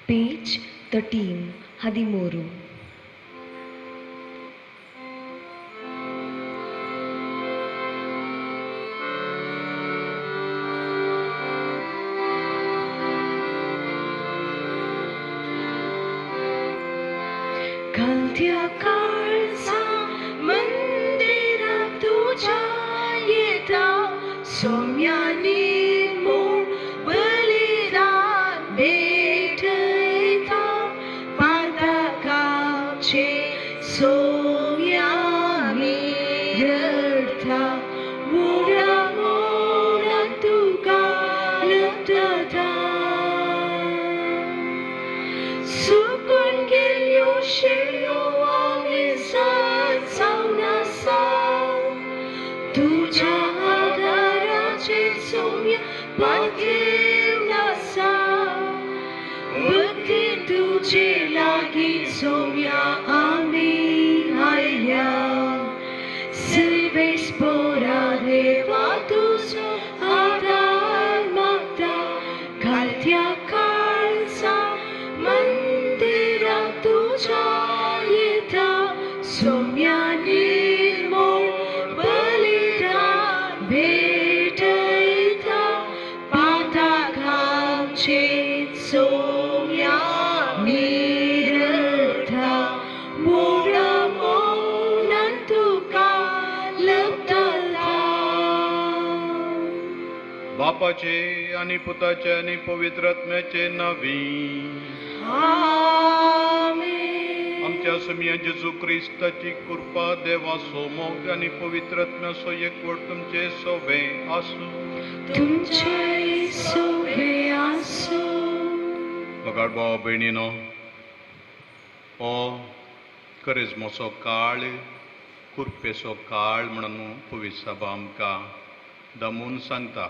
Page 13, 13. घालत्या काळजा मंदिरात तुझ्या येता सौम्या निर्मोळ बलिदान भेटयता पातकाचे सौम्या निरर्था मोडा मोडा तुका लुटता सुकून गेल्यो शेळयो आमी जावन आसा तुज्या आदाराचेर सौम्य पातयेवन आसा बुद्धी तुजे लागीं सौम्या आमी आयल्या सर्वेस्पोरा देवा तुजो आदार मागता घालत्या काळजा मंदिरात तुझ्या येता सौम्या निर्मोळ बलिदान भेटयता पातकाचे सौम्या निरर्था मोडा मोडा तुका लभतला. बापाचे आणि पुताचे आणि पवित्र आत्म्याचे नावी. आमेन. आमच्या समिया जेजू क्रिस्ताची कृपा देवाचो मोग आनी पवित्र आत्म्याचो एकवट तुमचे सोबे आसूं. तुमचे सोबे आसूं. मोगाळ भाव भयणीनो, हो करिज्माचो काळ, कृपेचो काळ म्हणून पवित्र सभा आमकां दमून सांगता.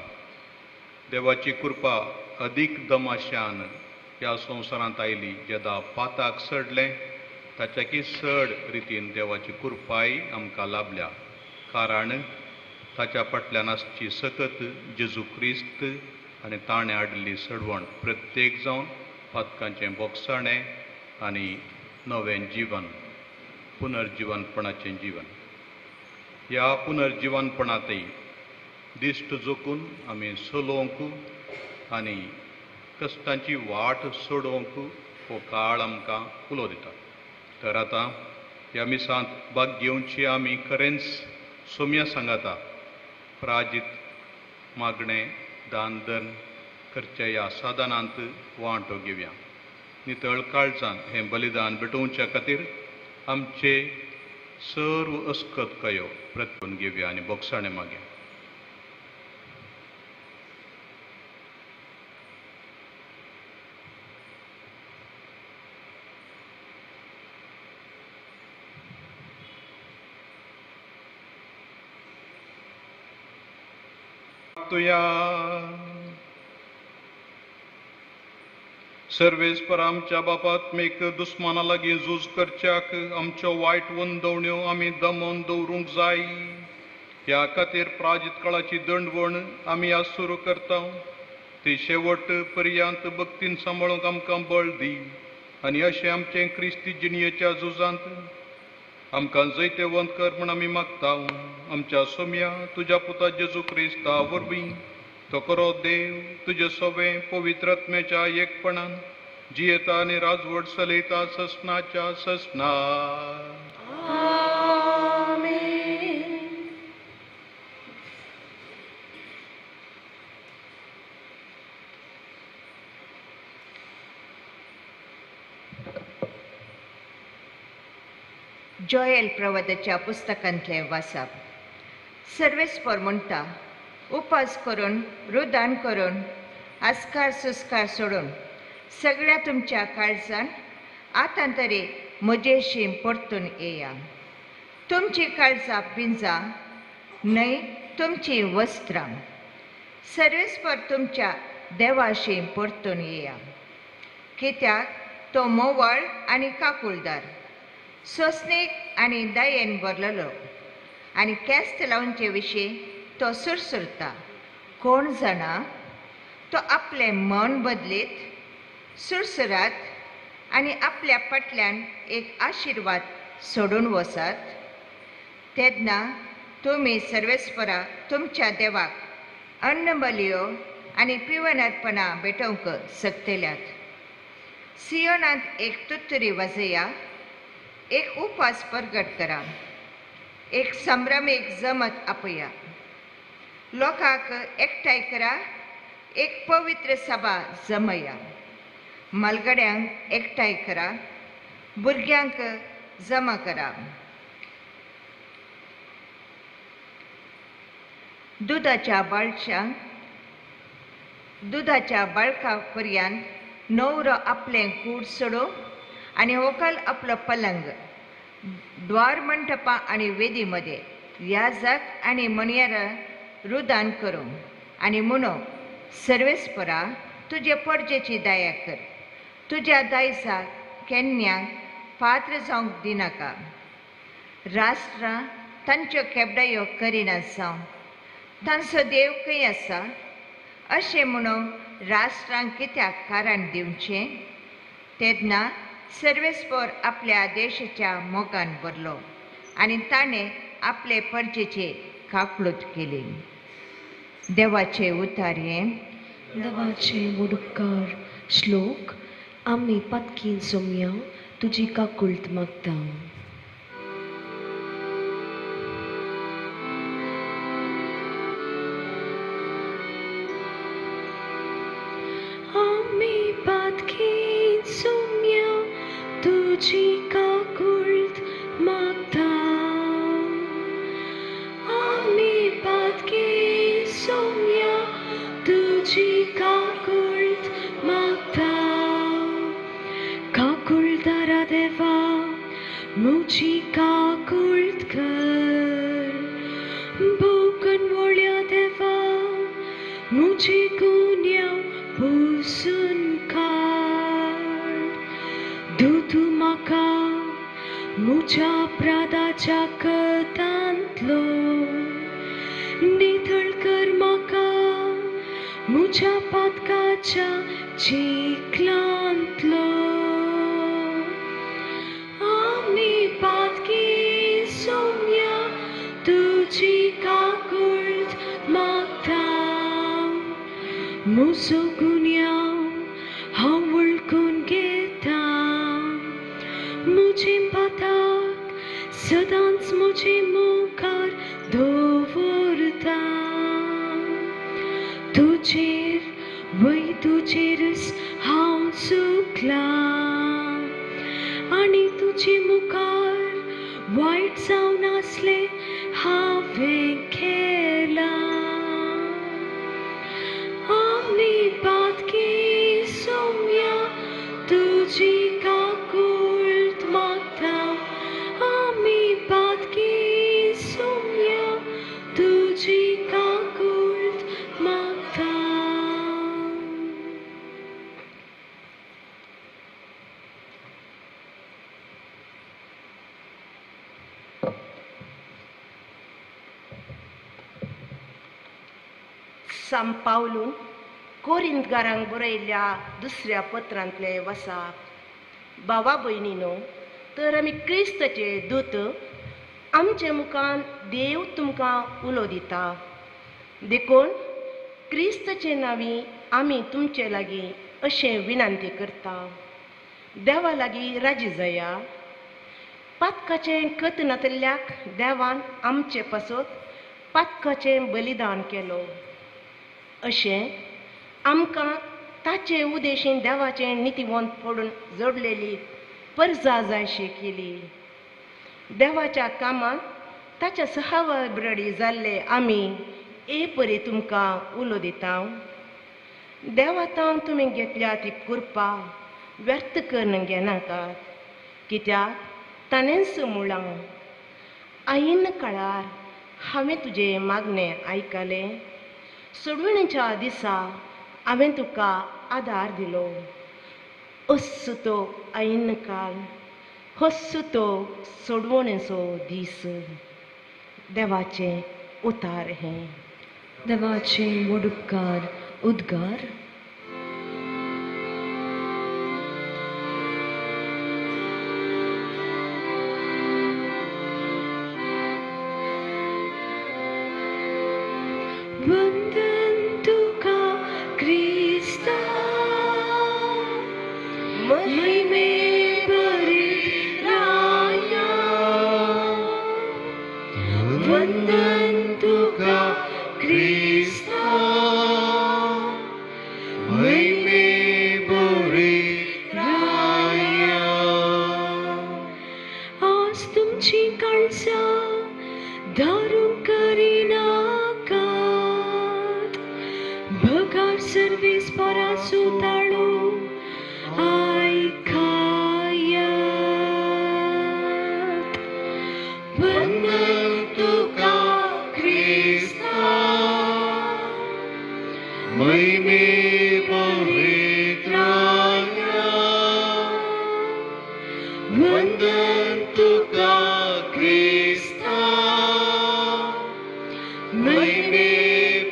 देवाची कृपा अदीक दमाशान ह्या संवसारांत आयली. जेदा पाताक सडलें ताच्याकी चड रितीन देवाची कृपाय आमकां लाभल्या, कारण ताच्या फाटल्यान आसची सकत जेजू क्रिस्त आनी ताणें हाडिल्ली सडवण प्रत्येक जावन पातकांचें बोगसाणें आनी नवें जिवन, पुनर्जिवनपणाचें जीवन. ह्या पुनर्जिवनपणांतय दिश्ट जोखून आमी चलोवंक आनी कश्टांची वाट सोडोवंक हो काळ आमकां उलो दिता. तर आतां ह्या मिसांत भाग घेवची आमी खरेंच सोम्या सांगाता प्राजीत मागणें दान धर्म करच्या ह्या साधनांत वांटो घेवया. नितळ काळजान हें बलिदान भेटोवच्या खातीर आमचे सर्व अस्कत कयो प्रत्यून घेवया आनी बोगसाणें मागया. तुया सर्वेस्पर आमच्या बापात्मीक दुस्माना लागीं झूज करच्याक आमच्यो वायट वंदवण्यो आमी दमोवन दवरूंक जाय. ह्या खातीर प्राजीत काळाची दंडवण आमी आज सुरू करता. ती शेवट पर्यंत भक्तीन सांबाळूंक आमकां बळ दी आनी अशें आमचें क्रिस्ती जिणयेच्या झुजांत आमकां जैतेवंत कर म्हूण आमी मागता. आमच्या सोम्या तुज्या पुता जेजू क्रिस्ता वरवीं तो करो देव तुजे सोबे पवित्र आत्म्याच्या एकपणान जियेता आनी राजवट चलयता ससनाच्या ससना. जोएल प्रवादाच्या पुस्तकांतलें वाचप. सर्वेस्पर म्हणटा, उपास करून रुदान करून आस्कार सुस्कार सोडून सगळ्या तुमच्या काळजान आतां तरी म्हजेशी परतून येया. तुमची काळजां पिंजां न्हय तुमचीं वस्त्रां. सर्वेस्पर तुमच्या देवाशी परतून येया, कित्याक तो मोवाळ आनी काकुळदार, सोंसणीक आनी दयेन भरलेलो आनी केस्त लावचे विशीं तो सुरसुरता. कोण जाणा, तो आपलें मन बदलीत सुरसुरात आनी आपल्या फाटल्यान एक आशिर्वाद सोडून वसात. तेन्ना तुमी सर्वेस्परा तुमच्या देवाक अन्न बलयो आनी पिवन अर्पणां भेटोवंक शकतल्यात. सियोनांत एक तुतरी वाजया, एक उपास परगट करा, एक संभ्रमीक जमत आपया, लोकांक एकठांय करा, एक पवित्र सभा जमया, म्हालगड्यांक एकठांय करा, भुरग्यांक जमा करा. दुदाच्या बाळका पर्यंत नवरो आपलें कूड सोडो आनी व्हंकल आपलो पलंग द्वार मंटपा आनी वेदी मदें याजक आनी मणयार रुदान करूं आनी म्हणो, सर्वेस्परा तुजे परजेची दया कर, तुज्या दायजाक केन्नाक पात्र जावंक दिनाका. राष्ट्रां तांच्यो केबडायो करिना जावं, तांचो देव खंय आसा अशें म्हणून राष्ट्रांक कित्याक कारण दिवचें? तेन्ना सर्वेस्पर आपल्या देशाच्या मोगान भरलो आनी ताणें आपले परजेची काकळूत केली. देवाचे उतार हें. देवाचे वडुपकार. श्लोक. आमी पातकी सोमया तुजी काकुळट मागता. आमी पातकी सोमया तुजी काकुळट मागता. आमी पातकी सोमया तुजी काकुळट मागता. काकुळदारा देवा म्हजी काकुळट कर, भोगन वळ्या देवा म्हजी गुन्यांव पुसून काड. दूत म्हाका म्हज्या अपराधाच्या कथांतलो, नितळ कर म्हाका म्हज्या पातकाच्या चिखलांतलो. आमी पातकी सोमया तुजी काकुळट मागता. म्हजो गुन्यांव हांव वळखून घेता, म्हजें पातक सदांच म्हजे मुखार दवरता. तुजेर वय तुजेरच हांव चुकलां आनी तुजे मुखार वायट जावन आसलें हांवें केलां. आमी पातकी सोमया तुजी काकुळट मागता. आमी पातकी सोमया तुजी काकुळट मागता. सांत पावलून कोरिंतकारांक बरयल्ल्या दुसऱ्या पत्रांतले वसाप. भावा भयणीनो, तर आमी क्रिस्ताचे दूत, आमचे मुखान देव तुमकां उलो दिता. देखून क्रिस्ताचे नांवी आमी तुमचे लागीं अशें विनंती करता, देवा लागीं राजी जाया. पातकाचें कत नातल्याक देवान आमचे पासत पातकाचें बलिदान केलो. अशें आमकां ताचे उदेशीन देवाचें नितीवंत पडून जोडलेली परजा जायशी केली. देवाच्या कामांत ताच्या सहावा बरडी जाल्ले आमी ए परी तुमकां उलो दिता. देवातां तुमी घेतल्या ती कृपा व्यर्थ करून घेनाकात, कित्याक ताणेंच म्हळां, आयिन्न काळार हांवें तुजें मागणें आयकलें, सोडवणेच्या दिसा हांवें तुका आदार दिलो. असो तो आयिन्न काळ, हस्सो तो सोडवणेचो दीस. देवाचें उतार हें. देवाचे वडुपकार. उद्गार. वंदन तुका क्रिस्ता, महिमे भरीत राया. वंदन तुका क्रिस्ता, महिमे भरीत राया. आज तुमची काळजां दारू करिनाकात, भगार सर्वीस परासो ताळो आयकायात. वंदन तुका क्रिस्ता, महिमे भरीत राया. वंदन तुका क्रिस्ता, महिमे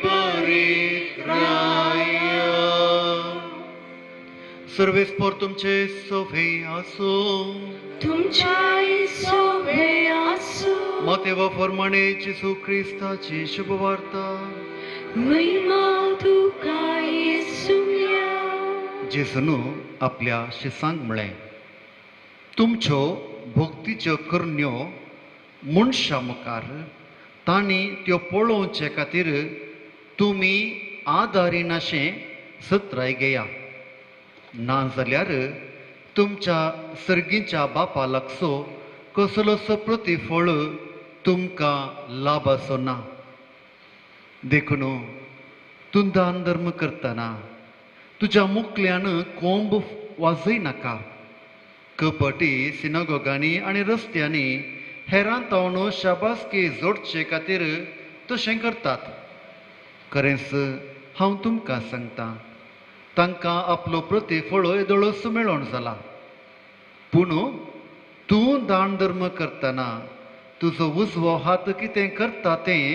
भरीत राया. सर्वेस्पर तुमचे सोभे आसो, तुमच्याय सोभे आसो. मातेवा फरमाणे जेजू क्रिस्ताची शुभवार्ता. महिमा तुका येसुया. जेजून आपल्या शिसांक म्हळें, तुमच्यो भक्तीच्यो करण्यो मनशां मुखार तांणी त्यो पळोवचे खातीर तुमी आदारिनाशें सत्राय घेया, ना जाल्यार तुमच्या सर्गीच्या बापा लागचो कसलोसो प्रतिफळ तुमकां लाभाचो ना. देखून तूं दान धर्म करतना तुज्या मुखल्यान कोंब वाजय नाका. कपटी सिनागोगांनी आनी रस्त्यांनी हेरां तावन शाबासकी जोडचे खातीर तशें करतात. खरेंच हांव तुमकां सांगता, तांकां आपलो प्रतिफळ येदोळोच मेळोन जाला. पूण तूं दान धर्म करतना तुजो उजवो हात कितें करता तें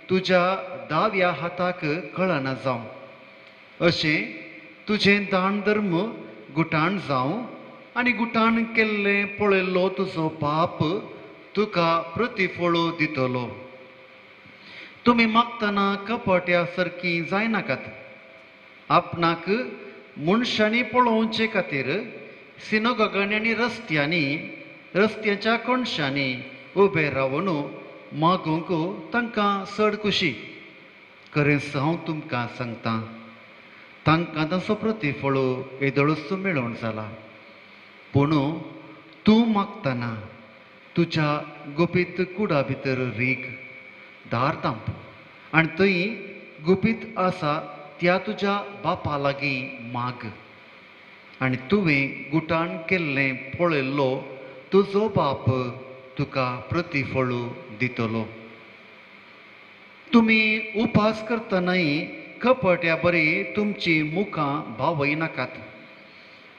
तुज्या दाव्या हाताक कळना जावं. अशें तुजें दान धर्म गुटाण जावं आनी गुटाण केल्लें पळयल्लो तुजो बाप तुका प्रतिफळ दितलो. तुमी मागतना कपट्या सारकी जायनाकात. आपणाक मनशांनी पळोवचे खातीर सिनोगांनी आनी रस्त्यांनी रस्त्याच्या कोणशांनी उबे रावन मागूंक तांकां चड खुशी. खरेंच हांव तुमकां सांगता, तांकां तांचो प्रतिफळ येदोळच मेळोवन जाला. पूण तूं मागतना तुज्या गुपीत कुडा भितर रीग, दार तांप आनी थंय गुपीत आसा त्या तुज्या बापा लागीं माग, आनी तुवें गुटान केल्लें पळयल्लो तुजो बाप तुका प्रतिफळ दितलो. तुमी उपास करतनाय कपट्या बरी तुमची मुखां भावय नाकात.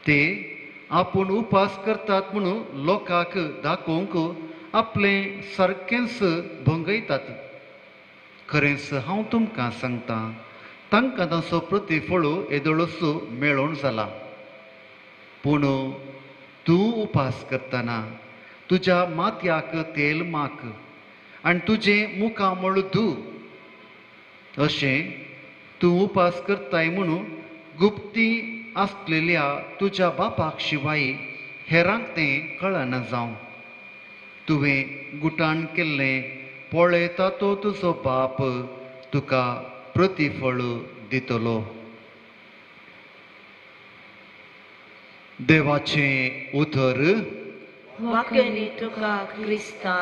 ते आपूण उपास करतात म्हणून लोकांक दाखोवंक आपलें सारकेंच भंगयतात. खरेंच हांव तुमकां सांगता, तांकां तांचो प्रतिफळ येदोळच मेळोवन जाला. पूण तूं उपास करतना तुज्या माथ्याक तेल माक आनी तुजें मुखामळ धू. अशें तूं उपास करताय म्हणून गुप्ती आसलेल्या तुज्या बापाक शिवाय हेरांक तें कळना जावं. तुवें गुटान केल्लें पळयता तो तुजो बाप तुका प्रतिफळ दितलो. देवाचें उतर. वाक्यनी तुका क्रिस्ता.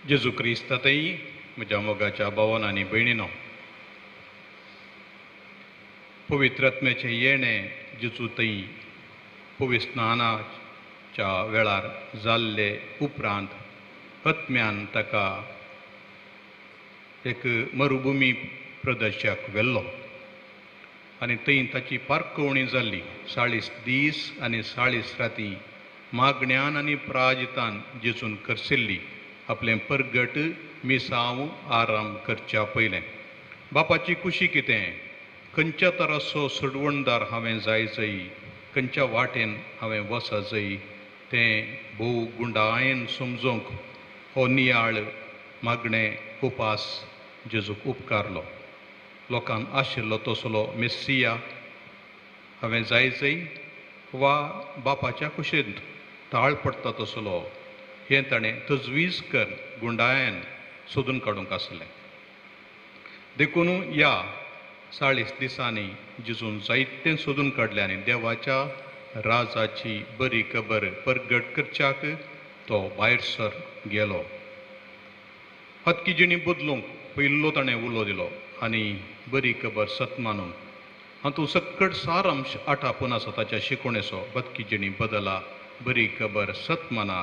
जेजू क्रिस्ता तई म्हज्या मोगाच्या भावान आनी भयणीनो, पवित्र आत्म्याचें येणें जेजू तई पवित्र स्नानाच्या वेळार जाल्ले उपरांत आत्म्यान ताका एक मरुभुमी प्रदेशाक व्हेल्लो आनी थंय ताची पारखवणी जाल्ली. 40 दीस आनी 40 राती मागण्यान आनी प्राजितान जेजून करसिल्ली आपलें परगट मिसांव आराम करच्या पयलें. बापाची खुशी कितें? खंयच्या तराचो सोडवणदार हांवें जाय जाय, खंयच्या वाटेन हांवें वचा जाय तें भोव गुंडायेन समजूंक हो नियाळ मागणें उपास जेजूक उपकारलो. लोकांक आशिल्लो तसलो मेस्सिया हांवें जाय जाय वा बापाच्या कुशींत ताळ पडटा तसलो हें ताणें तजवीज कर गुंडायेन सोदून काडूंक आसलें. देखून ह्या 40 दिसांनी जेजून जायतें सोदून काडलें आनी देवाच्या राजाची बरी खबर परगट करच्याक तो भायर सर गेलो. हतकी जिणी बदलूंक पयलो ताणें उलो दिलो आनी बरी खबर सत मानूंक. हातूंत सक्कड सारांश आटापून आसा ताच्या शिकोवणेचो. बदकी जिणी बदला, बरी खबर सत माना.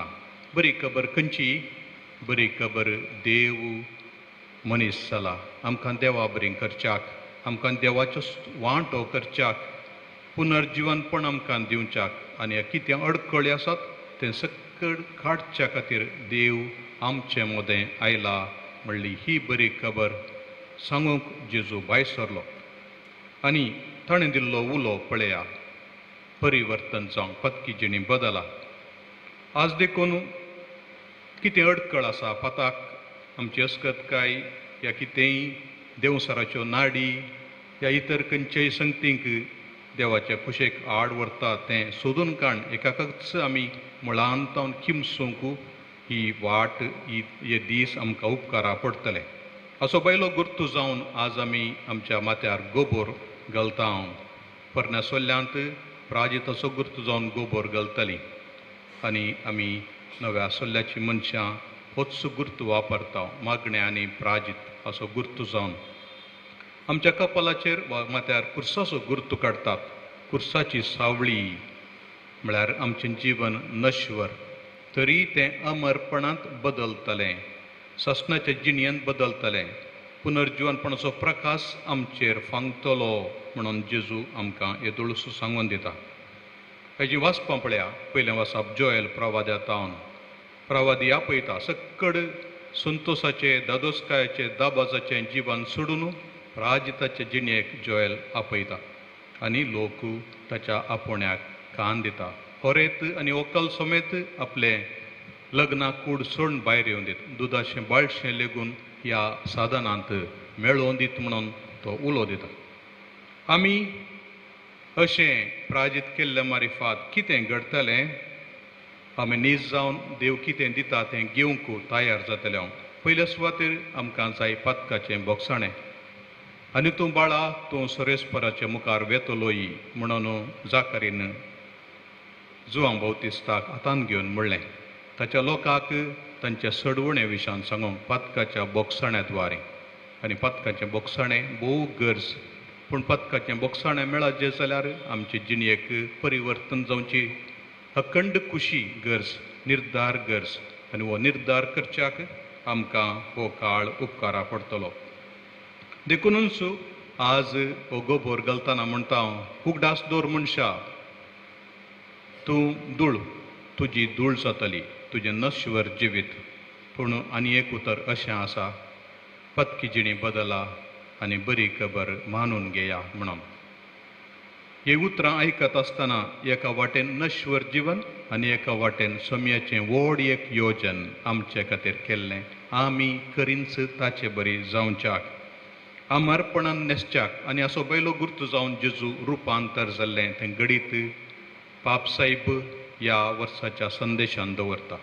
बरी खबर खंयची? बरी खबर देव मनीस जाला, आमकां देवा बरी करच्याक, आमकां देवाचो वांटो करच्याक, पुनर्जिवनपण आमकां दिवच्याक आनी कितें अडकळी आसात तें सक्कड काडच्या खातीर देव आमचे मदें आयला म्हणली ही बरी खबर सांगूंक जेजू भायर सरलो. आनी ताणें दिल्लो उलो पळया, परिवर्तन जावंक, पतकी जिणी बदला. आज देखून कितें अडकळ आसा पाताक, आमची अस्कतकाय या कितेंय देंवसाराच्यो नाडी या इतर खंयच्याय संगतींक देवाच्या कुशेक आड व्हरता तें सोदून काण एकाकच आमी मुळांत किमसूंक ही वाट हे दीस आमकां उपकारा पडटले. असो पयलो गुर्तू जावन आज आमी आमच्या माथ्यार गोबोर घालता. पोरण्या सोल्ल्यांत प्राजिताचो गुर्तू जावन गोबोर घालतली आनी आमी नव्या सोल्ल्याची मनशां होच गुर्तू वापरता, मागणें आनी प्राजीत असो गुर्तू जावन. आमच्या कपालाचेर वा माथ्यार कुर्साचो गुर्तू काडटात. कुर्साची सावळी म्हळ्यार आमचें जिवन नश्वर तरी तें अमरपणांत बदलतलें, ससनाच्या जिणयेंत बदलतलें, पुनर्जिवनपणाचो प्रकाश आमचेर फांगतलो म्हणून जेजू आमकां येदोळसो सांगून दिता. हेजी वाचपां पळया. पयलें वाचप जोएल प्रवाद्या तावन. प्रवादी आपयता सक्कड संतोसाचे दादोसकायाचे दाबाजाचें जिवन सोडून प्राजिताचे जिणेक जोएल आपयता आनी लोक ताच्या आपोवण्याक कान दिता. होरेत आनी व्हंकल समेत आपलें लग्नाक कूड सोडून भायर येवन दीत, दुदाचें बाळशें लेगून ह्या साधनांत मेळोवन दीत म्हणून तो उलो दिता. आमी अशें प्राजीत केल्ले मारिफात कितें घडटलें? आमी नीज जावन देव कितें दिता तें घेवंक तयार जातले. हांव पयले सुवातेर आमकां जाय पातकाचें बोगसाणें आनी तूं बाळा तूं सरेस्पराच्या मुखार वेतलोय म्हणून जाकारीन जुवां बाउतिस्ताक हातांत घेवन म्हणलें. ताच्या लोकांक तांच्या सडवणे विशयान सांगूंक पातकाच्या बोगसाण्या द्वारे. आनी पातकाचें बोगसाणें भोव गरज, पूण पातकाचें बोगसाणें मेळत जें जाल्यार आमचे जिणेक परिवर्तन जावची अखंड खुशी गरज, निर्धार गरज. आनी हो निर्धार करच्याक आमकां हो काळ उपकारा पडटलो. देखूनच आज हो गोबोर घालतना म्हणटा हांव, उगडास दवर मनशा, तूं धूळ, तुजी धूळ जातली, तुजें नश्वर जिवीत. पूण आनी एक उतर अशें आसा, पतकी जिणी बदला आनी बरी खबर मानून घेया म्हणून. ही उतरां आयकत आसतना एका वाटेन नश्वर जिवन आनी एका वाटेन सोम्याचें व्हड एक योजन आमचे खातीर केल्लें आमी करींच ताचे बरी जावच्याक, अमरपणान न्हेसच्याक आनी असो बैलो गुर्तू जावन जेजू रुपांतर जाल्लें तें घडीत पापसाहेब ह्या वर्साच्या संदेशान दवरता.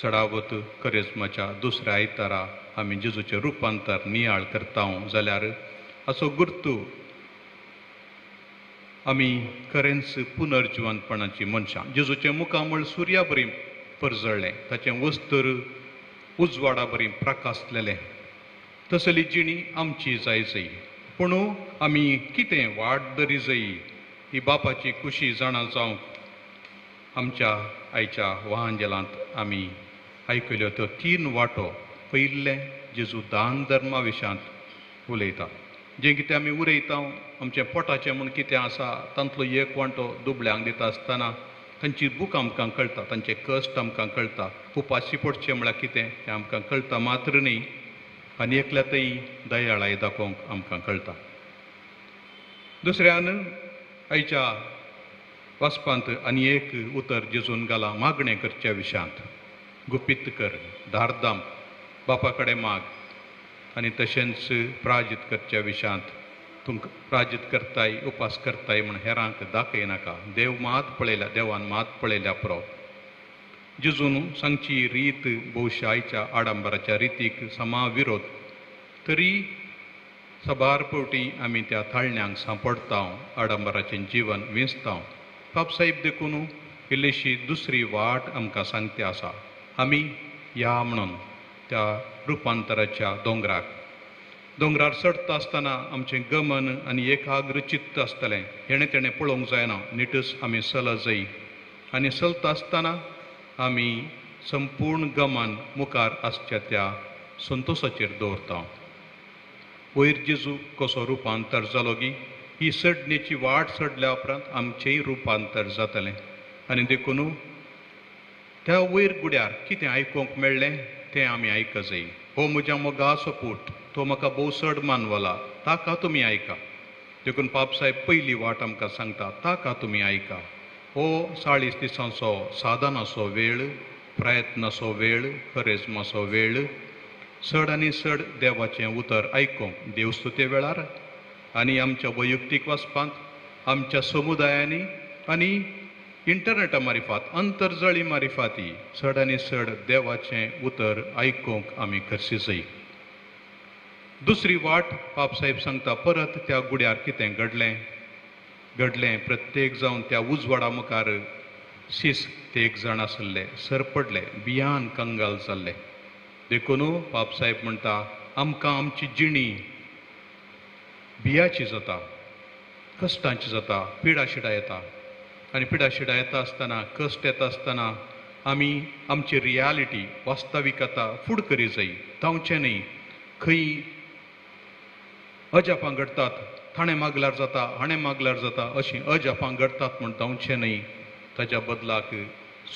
सडावत करेज्माच्या दुसऱ्या आयतारा आमी जेजूचें रुपांतर नियाळ करता जाल्यार असो गुर्तू आमी खरेंच पुनर्जिवनपणाची मनशां. जेजूचें मुखामळ सुर्या बरी परजळ्ळें, ताचें वस्त्र उजवाडा बरी प्रकासलेलें. तसली जिणी आमची जाय जाय, पूण आमी कितें वाट दरी जाय ही बापाची खुशी जाणा जावंक आमच्या आयच्या वाहनजेलांत आमी आयकल्यो त्यो 3 वाटो. पयलें जेजू दान धर्मा विशयांत उलयता. जें कितें आमी उरयता आमचें पोटाचें म्हूण कितें आसा तांतलो एक वांटो दुबळ्यांक दिता आसतना तांची भूक आमकां कळटा, तांचे कश्ट आमकां कळटा, उपाशी पडचें म्हळ्यार कितें तें आमकां कळटा मात्र न्ही, आनी एकल्या थंय दयाळाय दाखोवंक आमकां कळटा. दुसऱ्यान आयच्या वाचपांत आनी एक उतर जेजून घालां मागणें करच्या विशयांत, गुपीत कर, धारदाम, बापा कडेन माग आनी तशेंच प्राजीत करच्या विशयांत तुमकां प्राजीत करताय उपास करताय म्हूण हेरांक दाखयनाका. देव मात पळयल्या, देवान मात पळयल्या पुरो. जेजून सांगची रीत भोवशा आयच्या आडंबराच्या रितीक समा विरोध, तरी सबार पवटी आमी त्या थाळण्यांक सांपडटा, आडंबराचें जिवन विंचता. बापसाहेब देखून इल्लीशी दुसरी वाट आमकां सांगते आसा. आमी या म्हणून त्या रुपांतराच्या दोंगराक, दोंगरार चडटा आसतना आमचें गमन आनी एकाग्र चित्त आसतलें, हेणें तेणें पळोवंक जायना, निटच आमी चलत जाय आनी चलता आसतना आमी संपूर्ण गमन मुखार आसच्या त्या संतोशाचेर दवरता. वयर जेजू कसो रुपांतर जालो गी, ही चडणेची वाट चडल्या उपरांत आमचेंय रुपांतर जातलें. आनी देखून त्या वयर गुड्यार कितें आयकूंक मेळ्ळें तें आमी आयक जाय. हो म्हज्या मोगाचो पूत, तो म्हाका भोव चड मानवला, ताका तुमी आयका. देखून पापसाहेब पयली वाट आमकां सांगता, ताका तुमी आयका. हो 40 दिसांचो साधनाचो वेळ, प्रयत्नाचो वेळ, करेजमाचो वेळ, चड आनी चड देवाचें उतर आयकूंक देवस्तुते वेळार आनी आमच्या वैयक्तीक वाचपांत, आमच्या समुदायांनी आनी इंटरनेटा मारिफात, अंतर्जळी मारिफाती चड आनी चड देवाचें उतर आयकूंक आमी खर्शी जाय. दुसरी वाट बापसाहेब सांगता, परत त्या गुड्यार कितें घडलें घडलें प्रत्येक जावन त्या उजवाडा मुखार शीस ते एक जाण आसले, सरपडले, बियान कंगाल जाल्ले. देखून बापसाहेब म्हणटा, आमकां आमची जिणी बियाची जाता, कश्टांची जाता, पिडाशिडा येता आनी पिडाशिडा येता आसतना, कश्ट येता आसतना आमी आमची रियालिटी, वास्तविकता फूड करी जाय, धांवचें न्हय. खंय अजापां घडटात, थाणें मागल्यार जाता, हाणें मागल्यार जाता, अशीं अजापां घडटात म्हूण धांवचें न्हय. ताच्या बदलाक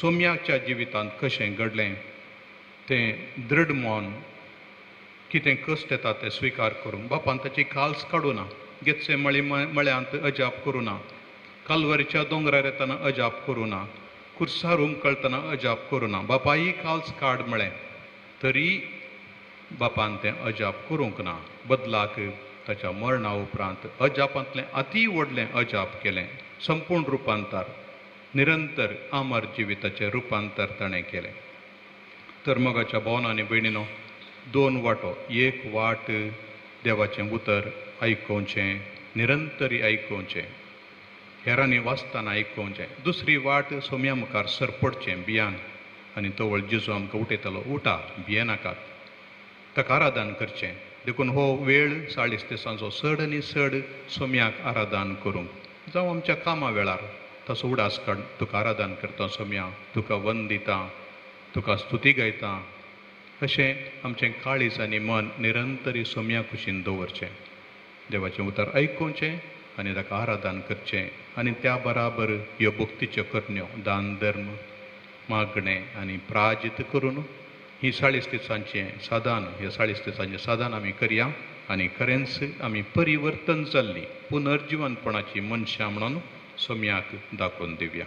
सोम्याच्या जिवितांत कशें घडलें तें दृढ मन, कितें कश्ट येता तें स्विकार करूंक बापान ताची काल्स काडूं ना, घेतसे मळी मळ्यांत अजाप करूं ना, कालवरीच्या दोंगरार येतना अजाप करूं ना, कुर्सार उमकळटना अजाप करूं ना, बापाई काल्स काड म्हळें तरी बापान तें अजाप करूंक ना. बदलाक ताच्या मरणा उपरांत अजापांतलें अती व्हडलें अजाप केलें, संपूर्ण रुपांतर, निरंतर अमर जिविताचें रुपांतर ताणें केलें. तर मोगाच्या भावना आनी भयणीनो, दोन वाटो, एक वाट देवाचें उतर आयकोवचें, निरंतरी आयकोवचें, हेरांनी वाचतना आयकोवचें. दुसरी वाट सोम्या मुखार सरपडचें बियान आनी तवळ जेजू आमकां उठयतलो, उठा, भियेनाकात, ताका आराधन करचें. देखून हो वेळ 40 दिसांचो चड आनी चड सोम्याक आराधन करूंक, जावं आमच्या कामा वेळार तसो उडास काड, तुका आराधन करता सोम्या, तुका वंदिता, तुका स्तुती गायता, अशें आमचें काळीज आनी मन निरंतरी सोम्या कुशीन दवरचें, देवाचें उतर आयकुचें आनी ताका आराधन करचें. आनी त्या बराबर ह्यो भक्तीच्यो करण्यो, दान धर्म, मागणें आनी प्राजित करून ही 40 दिसांचें साधन, ह्या 40 दिसांचें साधन आमी करया आनी खरेंच आमी परिवर्तन जाल्ली पुनर्जिवनपणाची मनशां म्हणून सोम्याक दाखोवन दिवया.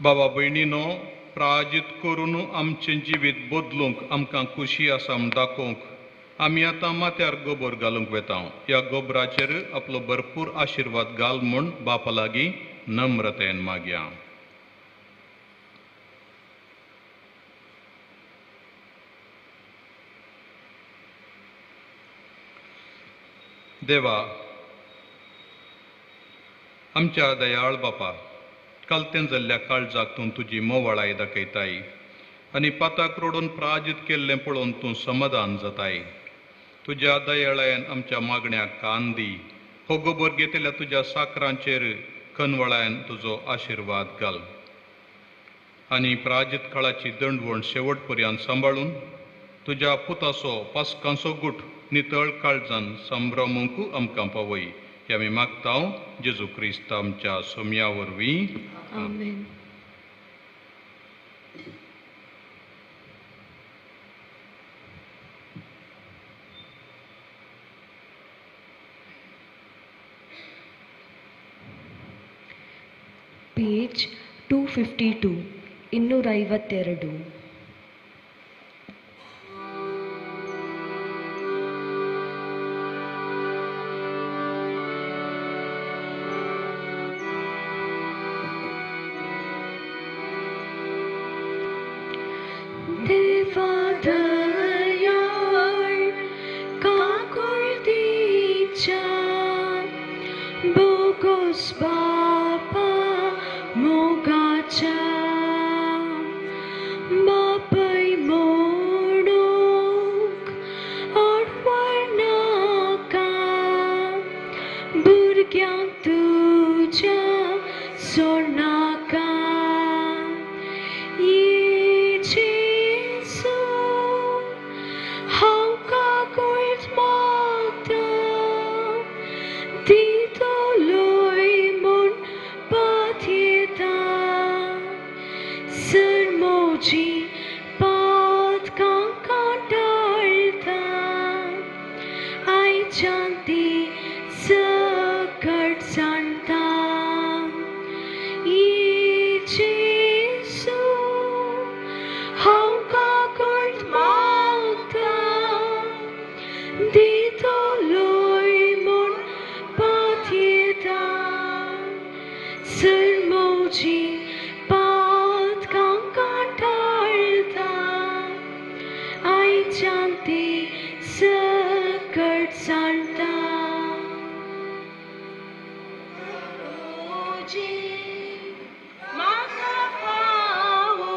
बाबा भयणीनो, प्राजित करून आमचें जिवीत बदलूंक आमकां खुशी आसा म्हूण दाखोवंक आमी आतां माथ्यार गोबर घालूंक वेता. ह्या गोबराचेर आपलो भरपूर आशिर्वाद घाल म्हूण बापा लागीं नम्रतेन मागया. देवा, आमच्या दयाळ बापा, कालतें जाल्ल्या काळजाक तूं तुजी मोवाळाय दाखयताय. आनी पाताक रोडून प्राजित केल्लें पळोवन तूं समाधान जाताय. तुज्या दयाळायन आमच्या मागण्याक कान दी. हो गोबर घेतिल्ल्या तुज्या साकरांचेर कनवळायन तुजो आशिर्वाद घाल आनी प्राजित काळाची दंडवण शेवट पर्यंत सांबाळून तुज्या पुताचो पासकांचो गुट नितळ काळजान संभ्रमूंक आमकां पावय. हे आमी मागता जेजू क्रिस्त आमच्या सोम्या वरवीं. आमेन. ಪೇಜ್ 252 252. देवादयाळ काकुळतीच्या बोगोस बापा मोगाच्या बापय म्हणूंक आडवणाका भुरग्यांक तुज्या सोडनाका. ये जेजू हांव काकुळट मागतां दितलोय म्हूण पातयेता. सरमोजी पातकां कांटाळटा आयच्यान ती सकट जाणता. ये जेजू हांव काकुळट मागतां दितलोय म्हूण पातयेता. सरमोजी पातकां कांटाळटा आयच्यान ती सकट जाणता. म्हाका फावो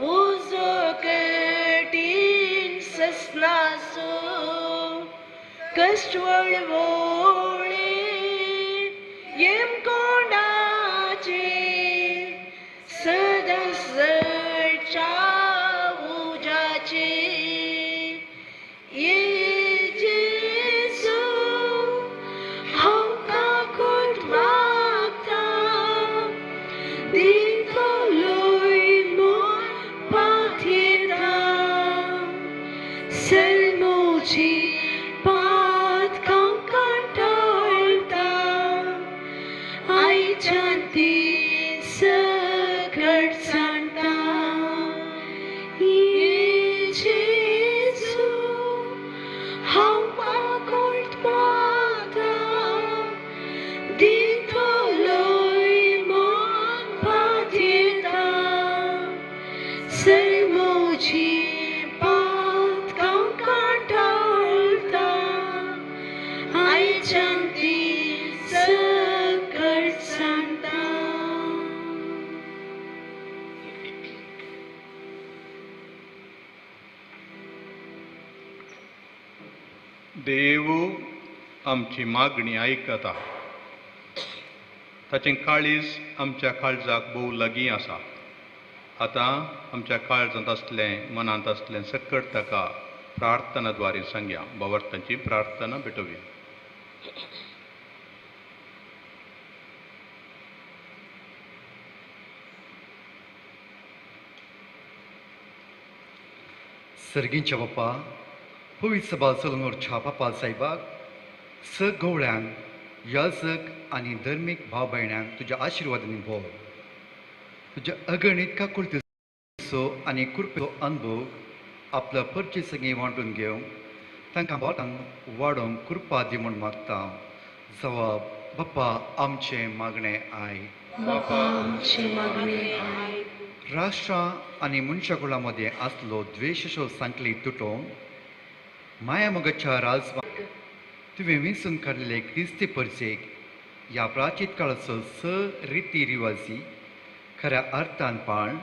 उजो कठीण ससनाचो कश्ट वळवळे येमकोंडाचे सदां सडच्या उज्याचे. ये जेजू हांव काकुळट मागतां दितलोय म्हूण पातयेता. सलमोजी पातकां कांटाळटा आयच्यान ती सकट जाणता. ये जेजू हांव काकुळट मागतां दितलोय म्हूण पातयेता. सरमोजी पातकां कांटाळटा आयच्यान ती सकट जाणता. देव आमची मागणी आयकता. ताचें काळीज आमच्या काळजाक भोव लागीं आसा. आतां आमच्या काळजांत आसलें मनांत आसलें सकट ताका प्रार्थना द्वारे सांगया. भावार्थांची प्रार्थना भेटोवया. सर्गींच्या बापा पवित्र सभा चलून पापा साहेबाक स गवळ्यांक याजक आनी धर्मीक भाव भयण्यांक तुज्या आशिर्वादांनी भोव. तुज्या अगणीत काकुळतीचो आनी कृपेचो अनुभव आपल्या परचे संगी वांटून घेवंक तांकां बोटांक वाडोवंक कृपा दी म्हूण मागता. जवाब बाप्पा आमचें मागणें I. बापा आमचें मागणें आयक. राष्ट्रां आनी मनशाकुळा मदें आसलो द्वेशो सांकली तुटोवन माया मोगाच्या राजवा तुवें विंचून काडलेले क्रिस्ती परजेक ह्या प्राचीत काळाचो स रिती रिवाजी खऱ्या अर्थान पाळण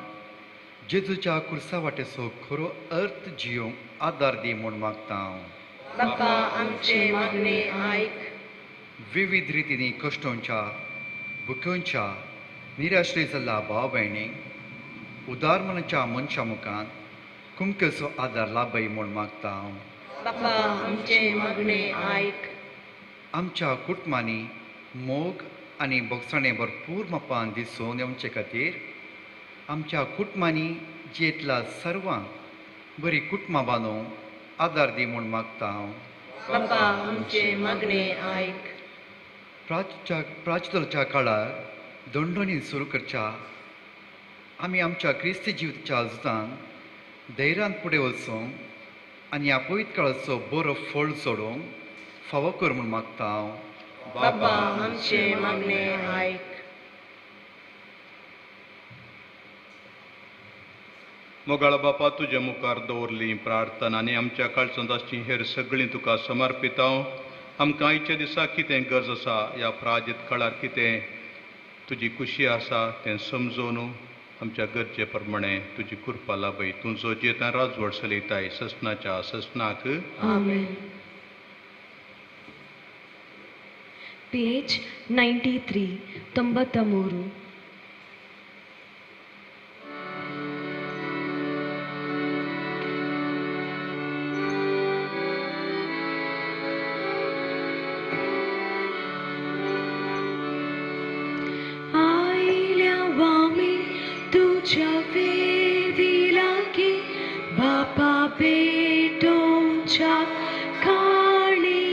जेजूच्या कुर्सा वाटेचो खरो अर्थ जियोंक आदार दी म्हूण मागता. बापा आमचे मागणे आयक. विविध रितींनी कश्टोंच्या भुक्योंच्या निराश्रय जाल्ल्या भाव भयणींक उदार मनाच्या मनशां मुखार कुमकेचो आदार लाभय म्हूण मागता. बापा आमचे मागणे आयक. आमच्या कुटुंबांनी मोग आनी भोगसाणे भरपूर मापान दिसून येवचे खातीर आमच्या कुटुंबांनी जियेतल्या सर्वांक बरी कुटुंबां बांदूंक आदार दी म्हूण मागता. बापा आमचे मागणे आयक. प्राचीनच्या काळार दंडोनी सुरू करच्या आमी आमच्या क्रिस्ती जिविताच्या जुतान धैर्यान फुडें वचूंक आनी ह्या पवित्र काळाचो बरो फळ जोडूंक फावो कर म्हूण मागता. बापा आमचे मागणे आयक. मोगाळ बापा, तुज्या मुखार दवरली प्रार्थना आनी आमच्या काळजांत आसची हेर सगळीं तुका समर्पितां. आमकां आयच्या दिसा कितें गरज आसा, ह्या प्राजीत काळार कितें तुजी खुशी आसा तें समजून आमच्या गरजे प्रमाणे तुजी कृपा लाभय. तूं जो जियेता राजवट चलयताय ससनाच्या ससनाक. आमेन. ಪೇಜ್ 93 93. आयल्या वामी तुझ्या वेदी लागी बापा भेटोवच्या काणी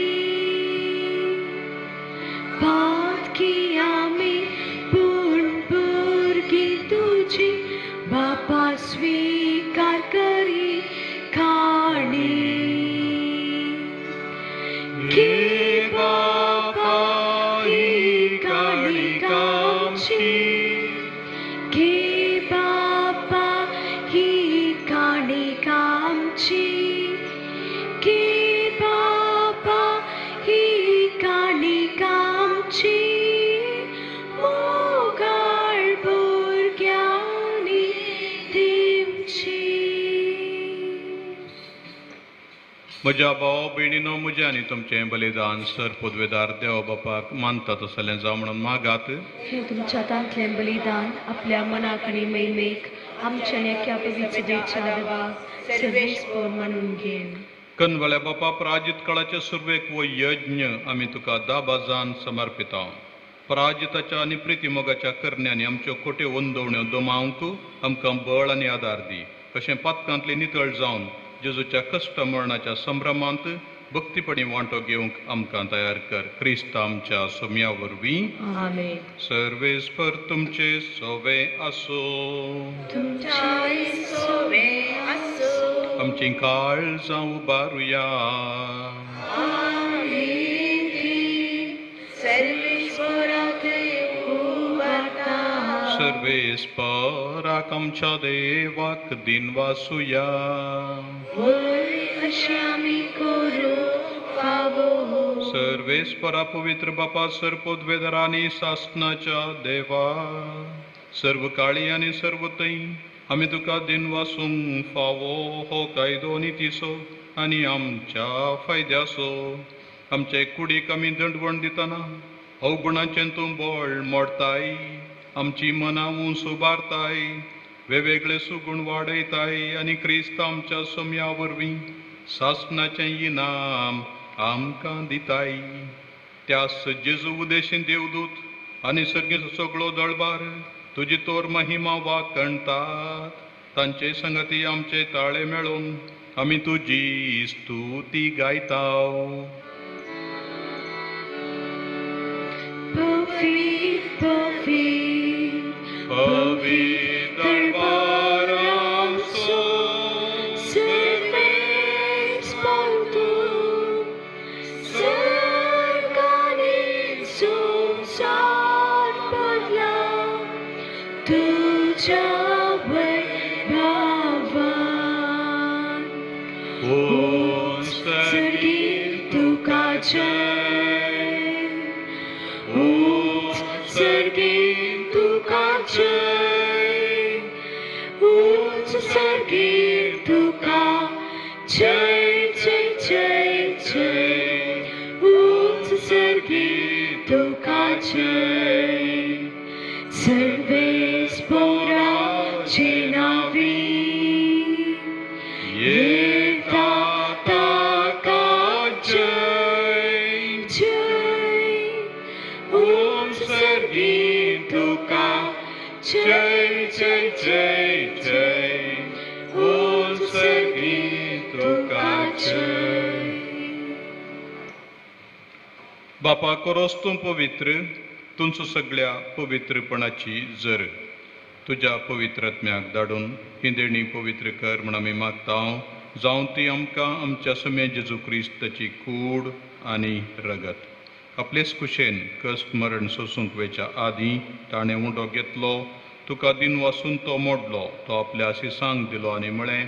पातकी आमी पूण भुरगीं तुजी बापा स्वीकार करी काणी. घे बापा ही काणी आमची, घे बापा ही काणी आमची, घे बापा ही काणी आमची, मोगाळ भुरग्यांनी दिवची. म्हज्या भाव भयणीनो, म्हजें आनी तुमचें बलिदान सर पदवेदार देव बापाक मानता तसलें जावं म्हणून मागात. हे तुमच्या हातांतलें बलिदान आपल्या मनाक आनी महिमेक आमच्या नेक्या पवित्रतेच्या देवाक सर्वेस्पर मानून घेन. कनवल्या बापा, पराजित काळाच्या सुरवेक वो यज्ञ आमी तुका दाबाजान समर्पिता. पराजिताच्या आनी प्रितीमोगाच्या करण्यांनी आमच्यो खोट्यो वंदवण्यो दमावंक आमकां बळ आनी आदार दी. अशें पातकांतली नितळ जावन जेजूच्या कश्ट मरणाच्या संभ्रमांत भक्तीपणी वांटो घेवंक आमकां तयार कर. क्रिस्त आमच्या सोम्या वरवीं. आमेन. सर्वेस्पर तुमचे सोवे आसूं. तुमच्याय सोवे आसूं. आमचीं काळजां उबारुया. सर्वेश्वराक उबारता. सर्वेस्पराक आमच्या देवाक दिनवासुया. वय अशें आमी करूंक फावो. सर्वेस्परा पवित्र बापा, सर पदवेदार आनी सासनाच्या देवा, सर्व काळी आनी सर्व थंय आमी तुका दिनवासूंक फावो हो कायदो नितीचो आनी आमच्या फायद्याचो. आमचे कुडीक आमी दंडवण दितना अवगुणाचें तूं बळ मोडताय, आमची मनां उंच उबारताय, वेगवेगळे सुगूण वाडयताय आनी क्रिस्त आमच्या सोम्या वरवीं सासणाचें इनाम आमकां दिताय. त्या जेजू उदेशी देवदूत आनी सर्गीचो सगळो दळबार तुजी तोर महिमा वाकणतात. तांचे संगती आमचे ताळे मेळोवन आमी तुजी स्तुती गायता. पवित्र पवित्र दरबारांसो सर्वेस्पर तूं सर्गांनी संवसार भरला तुज्या वैभवान. ऊंच सर्गी तुका जय, ऊंच सर्गी उंच सर्गीर तुका जय जय जय जय, उंच सर्गीर तुका जय। सर्वेस पोराचे नांवी येता ताका जय जय, उंच सर्गीर तुका जय जय जय जय, उंच सर्गीर तुका जय। बापा कोरोस तूं पवित्र, तुमचो सगळ्या पवित्रपणाची जर तुज्या पवित्रात्म्याक धाडून ही देणी पवित्र कर म्हण आमी मागता, जावं ती आमकां आमच्या सम्या जेजू क्रिस्ताची कूड आनी रगत। आपलेच कुशेन कश्ट मरण सोसूंक वेच्या आदीं ताणें उंडो घेतलो, तुका दिन वासून तो मोडलो, तो आपल्या शिसांक दिलो आनी म्हळें,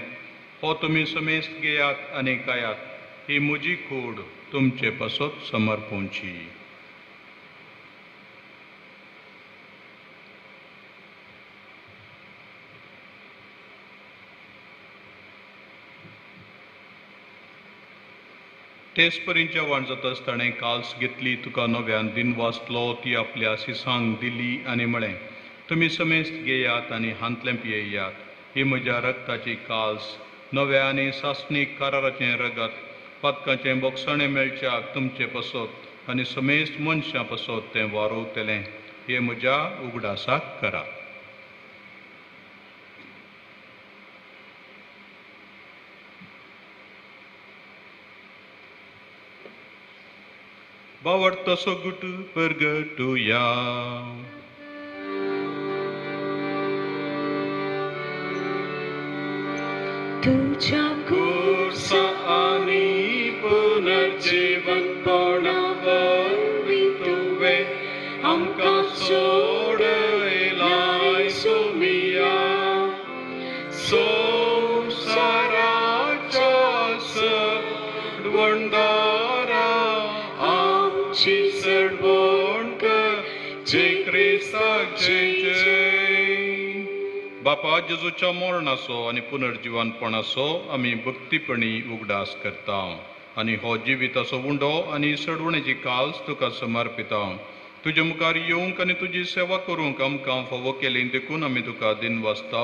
हो तुमी समेस्त घेयात आनी खायात, ही म्हजी कूड तुमचे पासत समर्पूंची। तेच परी जेवण जाताच ताणें काल्स घेतली, तुका नव्यान दिन वाचलो, ती आपल्या शिसांक दिली आनी म्हळें, तुमी समेस्त घेयात आनी हांतलें पियेयात, ही म्हज्या रक्ताची काल्स, नव्या आनी सासणीक कराराचें रगत, पातकाचें बोगसाणें मेळच्याक तुमचे पासत आनी समेस्त मनशां पासत तें वारोवतलें, हें म्हज्या उगडासाक करा। बावडतो सोगुट परगटुया। तुझ्या कुर्सा आनी पुनर्जीवनपणा वरवीं तुवें आमकां सोडयलाय सोमिया, संवसाराच्या सडवणदारा आमची सडवण कर, जय क्रिस्ताक जय जय। बापा जेजूच्या मरणाचो आनी पुनर्जिवनपणाचो आमी भक्तीपणी उगडास करता आनी हो जिविताचो उंडो आनी सडवणेची काल्स तुका समर्पिता। तुजे मुखार येवंक आनी तुजी सेवा करूंक आमकां फावो केली देखून आमी तुका दिन वाचता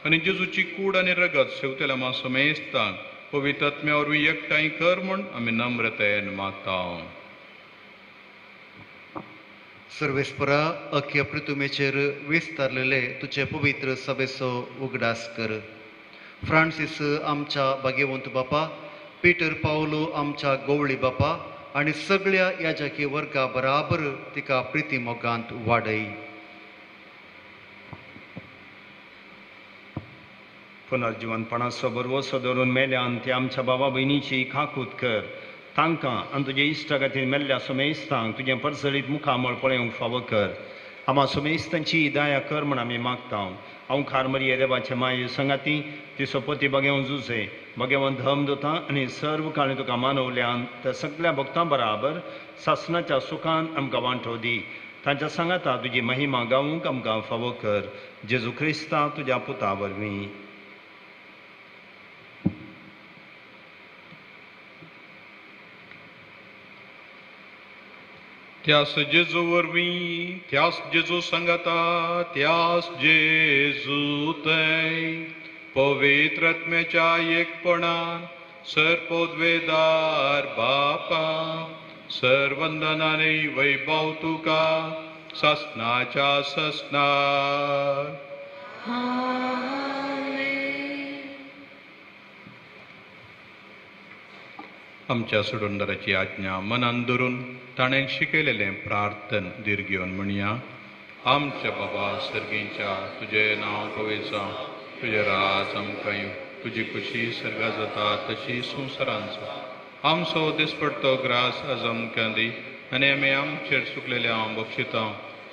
आनी जेजूची कूड आनी रगत सेवतल्या आमा समेस्तांक पवित्र आत्म्या वरवीं एकठांय कर म्हूण आमी नम्रतायेन मागता। सर्वेस्परा अख्या पृथ्वीचेर विस्तारलेले तुजे पवित्र सभेचो उगडास कर। फ्रांसीस आमच्या भाग्यवंत बापा, पीटर पावलो आमच्या गोवळी बापा आनी सगळ्या याजकी वर्गा बराबर तिका प्रिती मोगांत वाडय। पुनर्जिवनपणाचो भरवसो धरून मेल्यान ती आमच्या बाबा भयणीची खाकूत कर, तांकां आनी तुजे इश्टा खातीर मेल्ल्या सोमेस्तांक तुजें परजळीत मुखामळ पळोवंक फावो कर। आमा सोमेस्तांची दया कर म्हण आमी मागता। हांव खारमरी देवाचे माये संगाती ती सोपती बगेवन जुजे बगेवन धम दोता आनी सर्व काळी तुका मानवल्यान त्या सगळ्या भक्तां बराबर सासनाच्या सुखान आमकां वांटो दी। तांच्या सांगाता तुजी महिमा गावूंक आमकां फावो कर, जेजू क्रिस्ता तुज्या पुता वरवीं। त्यास जेजू वरवीं, त्यास जेजू सांगाता, त्यास जेजू थंय पवित्र आत्म्याच्या एकपणान सर्पोद्वेदार बापा सर्वंदनाने वैभव तुका ससनाच्या ससनार। आमच्या सोडूनदाराची आज्ञा मनान धरून ताणें शिकयलेलें प्रार्थन दीर्घ घेवन म्हणया। आमच्या बाबा सर्गींच्या, तुजें नांव पवित्र जावं, तुजें राज आमकां येवं, तुजी खुशी सर्गा जाता तशी संवसारांत जावं। आमचो दिसपडतो ग्रास आज आमकां दी आनी आमी आमचेर चुकलेल्या हांव बक्षिता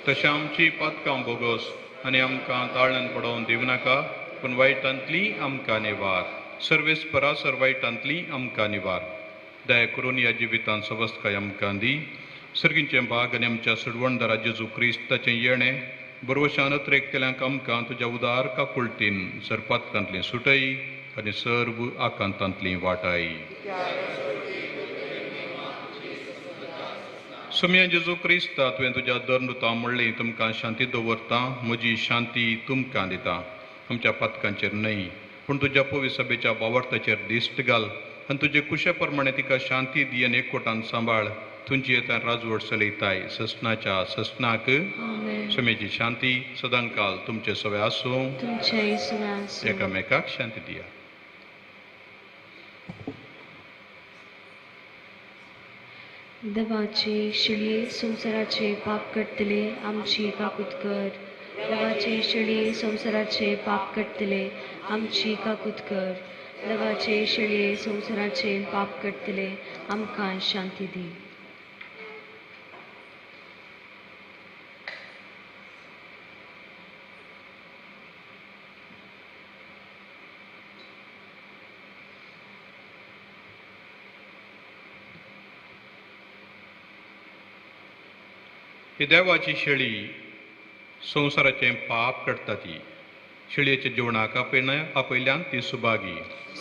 तशें आमची पातकां भोगोस आनी आमकां ताळ्यान पडोवन दिवं नाका, पूण वायटांतली आमकां निवार। सर्वेस परासर वायटांतली आमकां निवार। दया करून ह्या जिवितांत सवस्तकाय आमकां दी। सर्गींचें भाग आनी आमच्या सोडवणदारा जेजू क्रिस्ताचें येणें बरवशान अत्रेकतेल्यांक आमकां तुज्या उदार काकुळटीन सरपातकांतलीं सुटय आनी सर्व आकांतांतलीं वाटाय. सुम्या जेजू क्रिस्ता, तुवें तुज्या दर्नुता म्हणलें, तुमकां शांती दवरता, म्हजी शांती तुमकां दिता. आमच्या पातकांचेर न्हय पूण तुज्या पवित्र सभेच्या बावडताचेर दिश्ट घाल आनी तुजे कुशे प्रमाणे तिका शांती दी आनी एकवटान सांबाळ. तुमची येता राजवट चलयताय ससनाच्या ससनाक. सुमेची शांती सदांकाल तुमचे सवे आसूं. एकामेकाक शांती दिया. देवाचे शिळये संवसाराचे पाप करतले आमची काकूत कर. देवाचे शिळये संवसाराचे पाप करतले आमची काकूत कर. देवाचे शिळये संवसाराचे पाप करतले आमकां शांती दी. ही देवाची शेळी संवसाराचें पाप करता ती शेळयेच्या जेवणाक आपयल्यान ती सुभागी.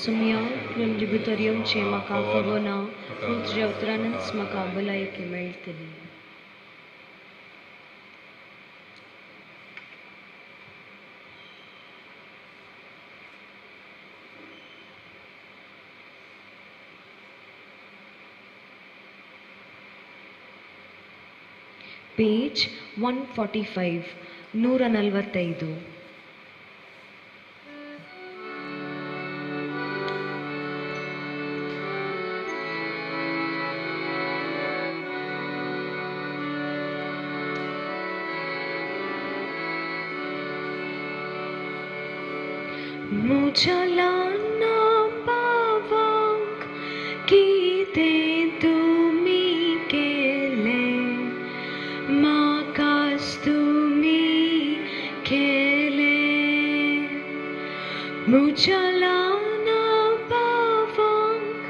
सुम्या तुमचे भितर येवचें म्हाका खबर ना, पूण तुज्या उतरानच म्हाका भलायकी मेळटली. ಪೇಜ್ 145 145. म्हज्या ल्हाना भावांक कितें तुमी केलें, म्हाकाच तुमी केलें. म्हज्या ल्हाना भावांक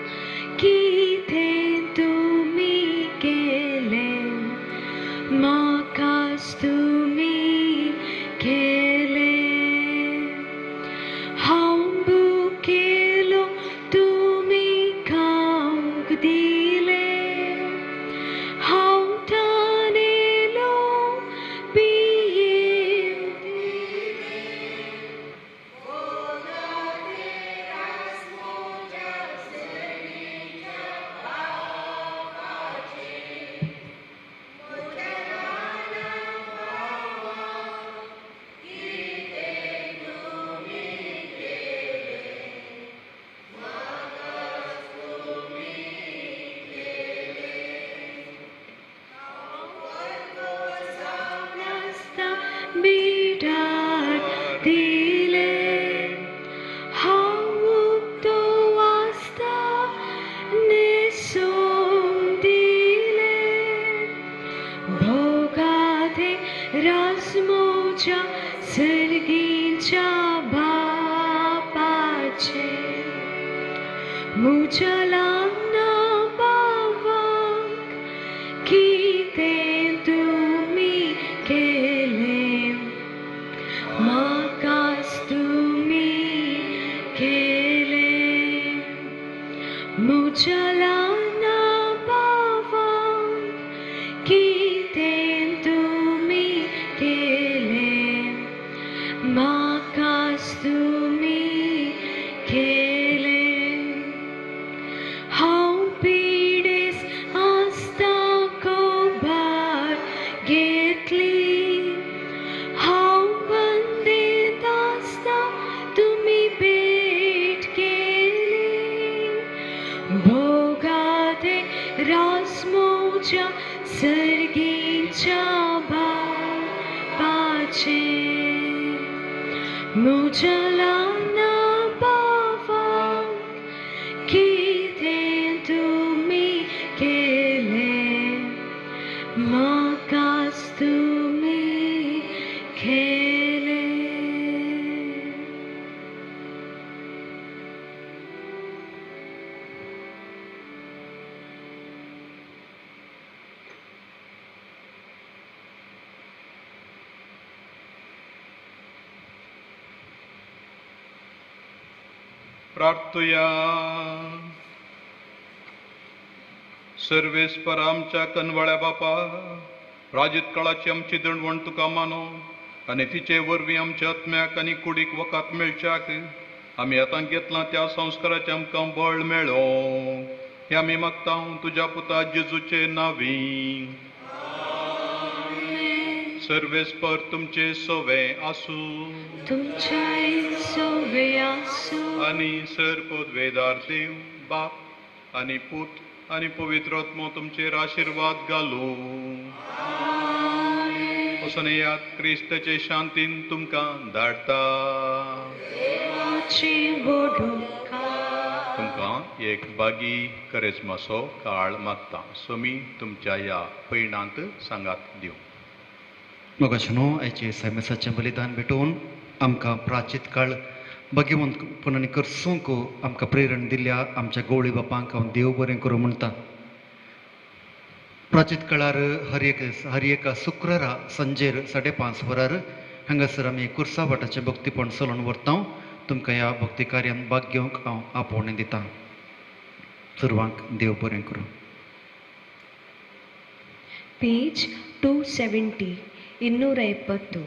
कितें तुमी केलें, म्हाकाच तुमी केलें. हांव भुकेलो तुमी खावंक दिलें, हांव तानेलो पियेवंक दिलें. बिडार दिलें, हांव उक्तो आसता न्हेसूंक दिलें. भोगाते रास म्हज्या सर्गीच्या बापाचे. म्हज्या ल्हाना भावांक कितें तुमी केलें, म्हाकाच तुमी केलें. म्हज्या ल्हाना भावांक कितें तुमी केलें, म्हाकाच तुमी केलें. हांव पिडेस आसता खबर घेतली, हांव बंदेंत आसता तुमी भेट केली. भोगाते रास म्हज्या सर्गीच्या बापाचे. म्हज्या ल्हाना भावांक कितें तुमी केलें, म्हाकाच तुमी केलें. प्रार्थुया. सर्वेस्पर आमच्या कनवाळ्या बापा, प्राजित काळाची आमची दंडवण तुका मानो आनी तिचे वरवीं आमच्या आत्म्याक आनी कुडीक वकात मेळच्याक आमी आतां घेतलां त्या संस्काराचें आमकां बळ मेळो. हें आमी मागता तुज्या पुता जेजूचे नांवी. सर्वेस्पर तुमचे सोवे आसूं. तुमच्याय सोवे आसूं. आनी सर पदवेदार देव बाप आनी पूत आनी पवित्र आत्मो तुमचेर आशिर्वाद घालूं. वचून येयात, क्रिस्ताचे शांतीन तुमकां धाडटा. तुमकां एक बागी करेजमाचो काळ मागता. सोमी तुमच्या ह्या पयणांत सांगात दिवं. मोगाशनो आयचे सायमेसाचें बलिदान भेटोवन आमकां प्राचीत काळ भाग्यवंतपणान करसूंक आमकां प्रेरण दिल्या आमच्या गवळी बापांक हांव देव बरें करूं म्हणटा. प्राचीत काळार हर एका शुक्रारा सांजेर 5:30 वरार हांगासर आमी कुर्सा वाटाचें भक्तीपण चलोवन व्हरता. तुमकां ह्या भक्ती कार्यान भाग घेवंक हांव आपोवणें दितां. सर्वांक देव बरें करूं. पेज 270 270.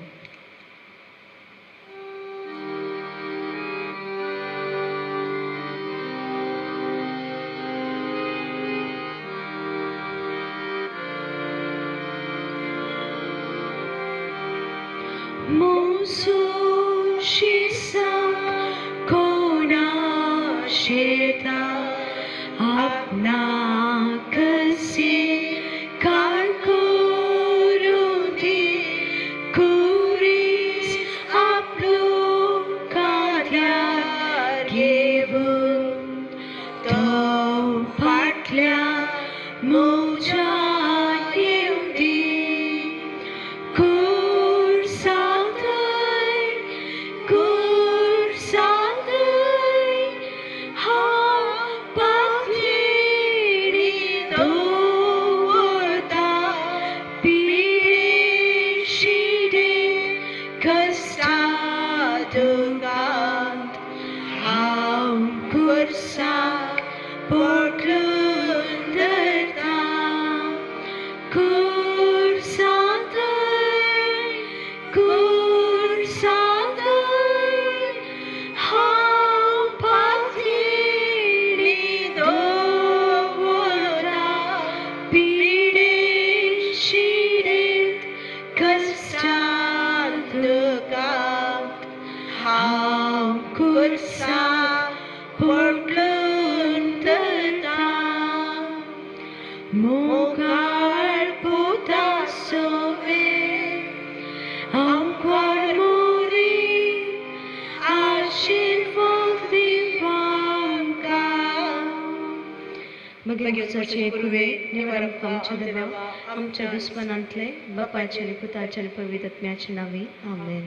आमच्या दुस्मनांतले बापाचे आनी पुताचे आनी पवित्र आत्म्याचे नांवी आमेन.